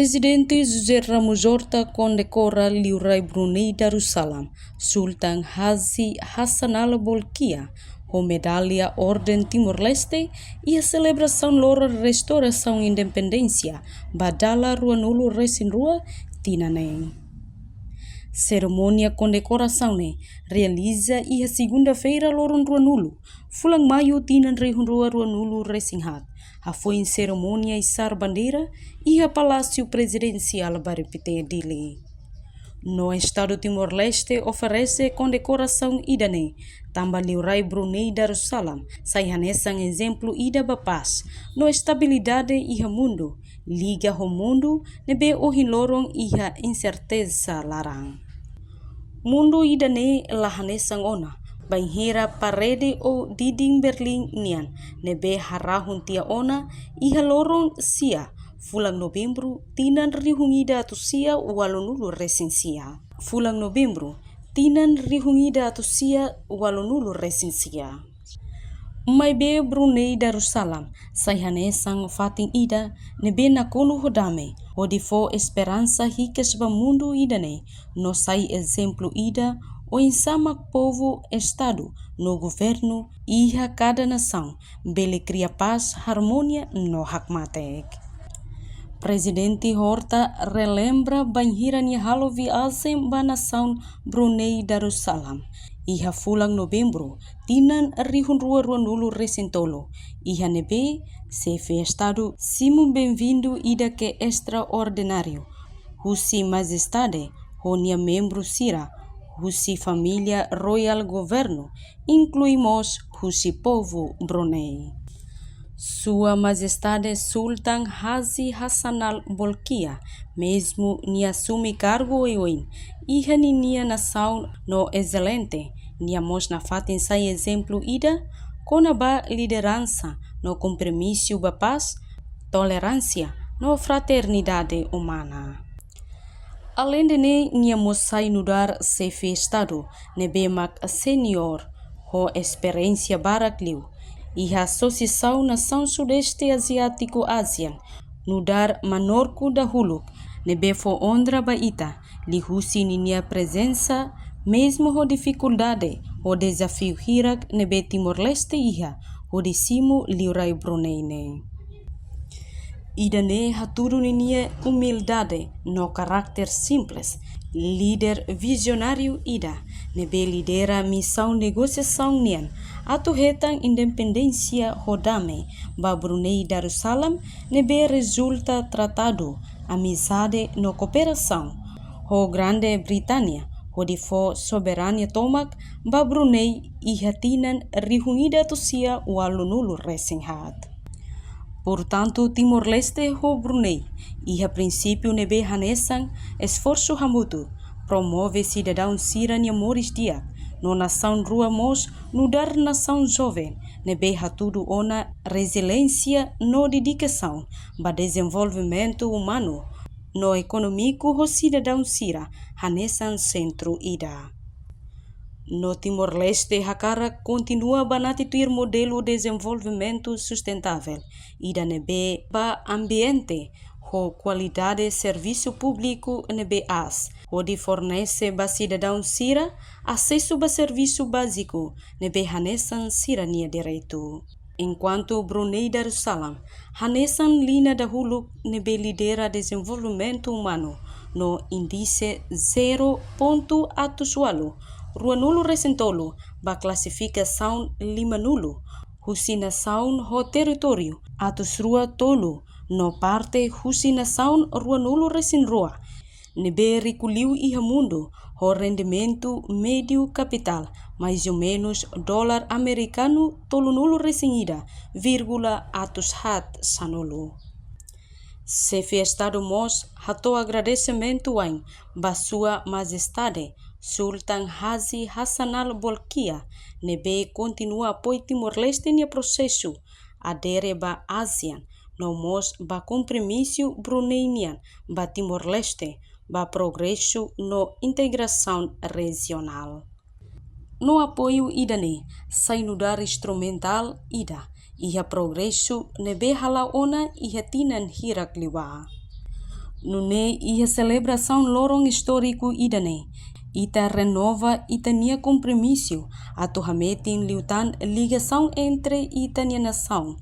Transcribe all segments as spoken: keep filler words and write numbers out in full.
Prezidente José Ramos Horta kondekora Liurai Brunei Darussalam, Sultan Haji Hassanal Bolkiah, ho medalla Orden Timor-Leste, iha selebrasaun loron restaurasaun independénsia ba dala ruanulu-resin-rua tinan neen. Serimónia kondekorasaun ne'e realiza iha segunda-feira loron ruanulu, fulan maiu tinan rihun rua ruanulu-resin-haat, hafoin serimónia isar bandeira iha Palásiu Prezidensiál Bairru Pité, Dili. No Estadu Timor-Leste oferese kondekorasaun ida-ne'e, tanba Liurai Brunei Darussalam sai hanesan ezemplu ida ba pás no estabilidade iha mundu, liga ho mundu ne'ebé ohin loron iha inserteza laran. Mundu ida-ne'e la hanesan ona, bainhira parede ou didin Berlin nian ne'ebé harahun tiha ona iha loron sia, fulan Novembru, tinan rihun ida atus sia ualunulu-resin-sia. Fulan Novembru, tinan rihun ida atus sia ualunulu-resin-sia. Maibé Brunei Darussalam sai hanesan fatin ida ne'ebé nakonu ho dame, hodi fó esperansa hikas ba mundu ida-ne'e, no sai ezemplu ida oinsá mak povu, Estadu no governu iha kada nasaun bele kria pás, armonia no hakmatek. Prezidente Horta relembra bainhira nia halo viajen ba nasaun Brunei Darussalam iha fulan Novembru, tinan rihun rua ruanulu-resin-tolu, iha ne'ebé Xefe Estadu simu benvindu ida ke estraordináriu husi Majestade ho nia membru sira husi família royál governu, inklui mós husi povu Brunei. Sua Majestade Sultan Haji Hassanal Bolkiah, mezmu nia asume kargu oioin iha ninia nasaun no excelente, nia mós nafatin sai ezemplu ida kona-ba lideransa no kompromisu ba pás, toleránsia no fraternidade umana. Aleinde ne'e, nia mós sai nu'udar Xefe Estadu ne'ebé mak seniór, ho esperiénsia barak liu iha Asosiasaun Nasaun Sudeste Aziátiku, ASEAN, nu'udar manorku dahuluk, ne'ebé fó onra ba ita liuhusi ninia prezensa, mezmu ho difikuldade ho dezafiu hirak ne'ebé Timor-Leste iha, hodi simu Liurai Brunei ne'e. Ida-ne'e hatudu ninia umildade no karakter simples, líder vizionáriu ida ne'ebé lidera misaun negosiasaun nian atu hetan independénsia ho dame ba Brunei Darussalam, ne'ebé rezulta tratadu amizade no kooperasaun ho Grande Británia, hodi fó soberania tomak ba Brunei iha tinan rihun ida atus sia ualunulu-resin-haat. Portantu, Timor-Leste ho Brunei iha prinsípiu ne'ebé hanesan, esforsu hamutuk, promove sidadaun sira-nia moris di'ak, no nasaun rua mós nu'udar nasaun joven ne'ebé hatudu ona reziliénsia no dedikasaun ba dezenvolvimentu umanu no ekonómiku ho sidadaun sira hanesan sentru ida. No Timor-Leste hakarak kontinua banati tuir modelu dezenvolvimentu sustentável, ida ne'ebé ba ambiente ho kualidade servisu públiku ne'ebé aas, hodi fornese ba sidadaun sira asesu ba servisu báziku ne'ebé hanesan sira-nia direitu. Enkuantu Brunei Darussalam hanesan liña dahuluk ne'ebé lidera dezenvolvimentu umanu no índise zero pontu atus ualu ruanulu-resin-tolu ba klasifikasaun limanulu husi nasaun ho territóriu atus rua tolu no parte husi nasaun ruanulu-resin-rua, ne'ebé riku liu iha mundu ho rendimentu médiu kapitál mais ou menus dolar amerikanu tolunulu-resin-ida vírgula atus haat sanulu. Xefe Estadu mós hato'o agradesimentu wa'in ba Sua Majestade Sultan Haji Hassanal Bolkiah, ne'ebé kontinua apoiu Timor-Leste nia prosesu adere ba ASEAN, no mós ba kompromisu Brunei nian ba Timor-Leste, ba progresu no integrasaun rejionál. No apoiu ida-ne'e sai nu'udar instrumentál ida iha progresu ne'ebé hala'o ona iha tinan hirak liubá. Nune'e iha selebrasaun loron istóriku ida-ne'e, ita renova ita-nia kompromisu atu hametin liután ligasaun entre ita-nia nasaun,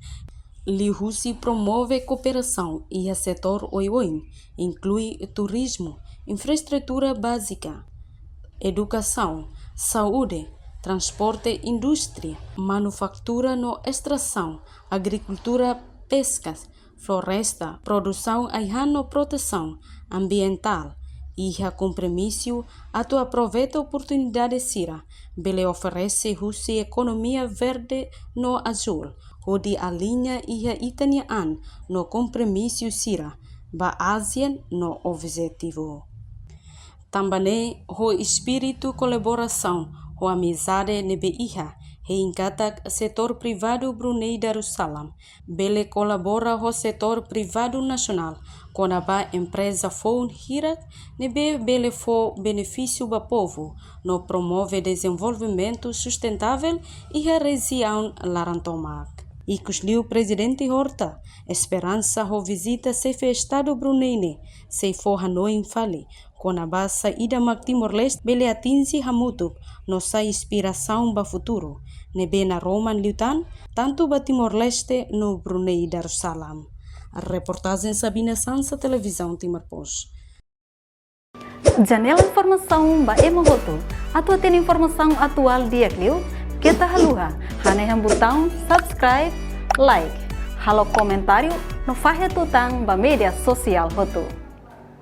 liuhusi promove kooperasaun iha setór oioin, inklui turizmu, infraestrutura bázika, edukasaun, saúde, transporte, indústria, manufatura no estrasaun, agrikultura, peskas, floresta, produsaun ai-han no protesaun ambientál, iha kompromisu atu aproveita oportunidade sira bele oferese husi ekonomia verde no azúl, hodi aliña iha ita-nia an no kompromisu sira ba ASEAN no objetivu. Tanba ne'e, ho espíritu kolaborasaun ho amizade ne'ebé iha, hein katak setór privadu Brunei Darussalam bele kolabora ho setór privadu nasionál kona-ba empreza foun hirak ne'ebé bele fó benefísiu ba povu no promove dezenvolvimentu sustentável iha rejiaun laran tomak. Ikusliu Prezidente Horta esperansa ho vizita Xefe Estadu Brunei ne'e sei fó hanoin fali kona-ba saida mak Timor-Leste bele atinji hamutuk no sai inspirasaun ba futuru ne'ebé naroman liután, tantu ba Timor-Leste no Brunei Darussalam. Reportajen Sabina Sansa, Televizaun Timor Post. Janela informasaun ba ema hotu. Atu hatene informasaun atuál di'ak liu, keta haluha hanehan butaun subscribe, like, halo komentáriu no fahe tutan ba média sosiál hotu.